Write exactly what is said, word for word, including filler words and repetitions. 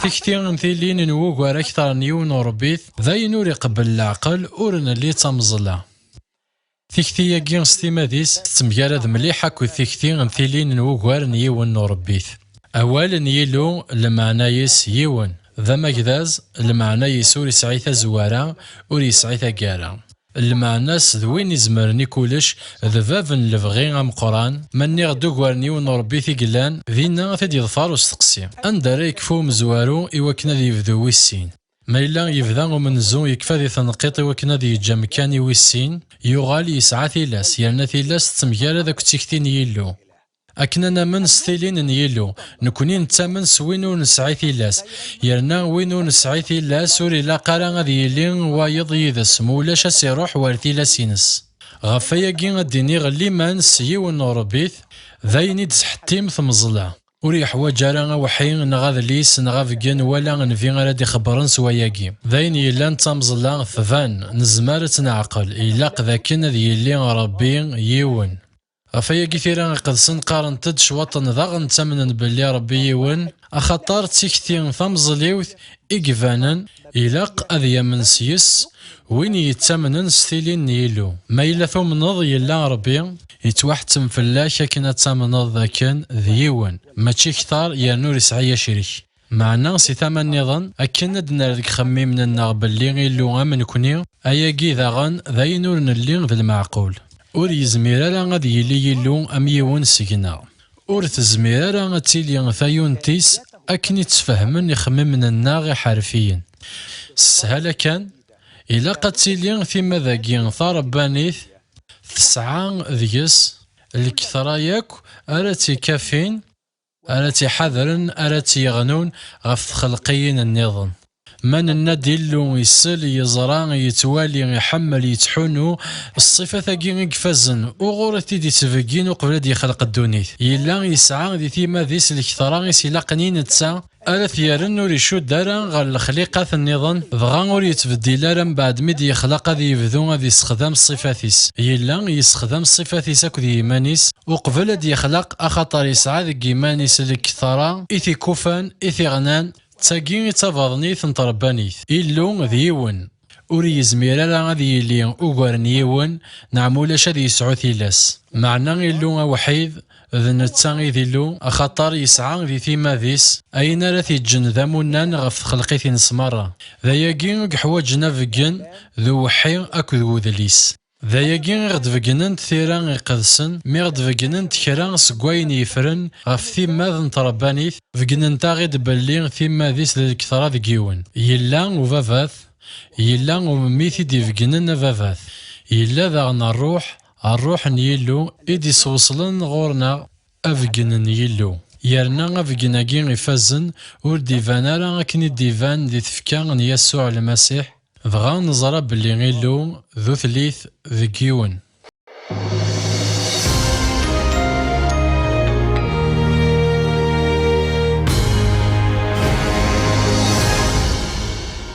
Tikti n tilin n wugar akteṛ n yiwen uṛebbit d ayen ur iqebbel leɛqel, ur nelli d tameẓla. Tikti-agi s timad-is tettemgarad mliḥ akked tikti n tilin n wugar n yiwen n uṛebbit. Awal n Yillu, lmeɛna-is yiwen, d amagdaz, lmeɛna-is ur isɛi tazwara, ur isɛi taggara. Lmeɛna-s d win izemren i kullec, d bab n lebɣi ameqqran. Ma nniɣ-d ugar n yiwen n uṛebbit i yellan, dinna ad t-id-yeḍfer usteqsi: anda ara yekfu umezwaru i wakken ad yebdu wis sin? Ma yella yebda umenzu, yekfa di tenqiḍt i wakken ad yeǧǧ amkan i wis sin, yuɣal yesɛa tilas, yerna tilas tettemgarad akked tikti n Yillu. Akken ad namen s tilin n Yillu, nekkni nettamen s win ur nesɛi tilas, yerna win ur nesɛi tilas ur ilaq ara ad yili wayeḍ yid-s, mulac ad s-iruḥ war tilas-ines. Ɣef wayagi ad d-iniɣ liman s yiwen n uṛebbit d ayen i d-teḥettim tmeẓla. Ur yeḥwaǧ ara awḥi neɣ adlis neɣ abeggen wala nnbi ara d-ixebbren s wayagi. D ayen yellan d tameẓla tban, nezmer ad tt-neɛqel, ilaq d akken ad yili Ṛebbi yiwen. Ɣef wayagi tira iqedsen qqarent-d cwaṭen daɣen ttamnen belli Ṛebbi yiwen, axaṭer d tikti tameẓliwt i ibanen, ilaq ad yamen s yes win yettamnen s tilin n Yillu. Ma yella tumneḍ yella Ṛebbi, yettwaḥettem fell-ak akken ad tamneḍ dakken d yiwen, mačči kter, yerna ur isɛi acrik. Meɛna si tama nniḍen, akken ad d-nerr deg ixemmimen-nneɣ belli Illu am nekni, ayagi daɣen d ayen ur nelli d lmeɛqul. Ur yezmir ara ad yili Yillu am yiwen seg-neɣ. Ur tezmir ara ad tili tayunt-is akken i tt-fehmen ixemmimen-nneɣ iḥerfiyen. S sshala kan, ilaq ad tili timad-agi taṛebbanit tesɛa deg-s lketṛa yakk ara tt-ikafin, ara tt-iḥadren, ara tt-yeɣnun ɣef txelqiyin nniḍen. Ma nenna-d Illu isell, yeẓra, yettwali, iḥemmel, yettḥunu, ṣṣifat-agi i ifazen, uɣur i t-id-ittbeggin uqbel ad yexleq ddunit? Yella yesɛa di timad-is lketṛa i s-ilaqen i netta, ara t-yerren ur icudd ara ɣer lexliqat nniḍen, dɣa ur yettbeddil ara mbeɛd mi d-yexleq ad yebdu ad issexdam ṣṣifat-is. Yella yessexdam ṣṣifat-is akked yiman-is uqbel ad d-yexleq, axaṭer yesɛa deg yiman-is lketṛa i t-ikufan, i t-iɣnan, d tagi i d tabaḍnit n tṛebbanit. Illu d yiwen. Ur yezmir ara ad yili ugar n yiwen, neɣ mulac ad yesɛu tilas. Meɛna Illu awḥid, d netta i d Illu, axaṭer yesɛa di timad-is ayen ara t-iǧǧen d amunnan ɣef txelqit-ines merra. D ayagi i yeḥwaǧen abeggen d uweḥḥi akked wedlis. D ayagi i ɣ-d-beggnent tira iqedsen, mi ɣ-d-beggnent kra seg wayen yeffren ɣef timmad n tṛebbanit, beggnent-aɣ-id belli timmad-is d lketṛa deg yiwen. Yella ubabat, yella umemmi i t-id-ibeggnen ababat. Yella daɣen ṛṛuḥ, ṛṛuḥ n Yillu i d-isweṣlen ɣur-neɣ abeggen n Yillu. Yerna abeggen-agi ifazen ur d-iban ara akken i d-iban di tfekka n Yasuɛ Lmasiḥ, dɣa neẓra belli Illu d utlit deg yiwen.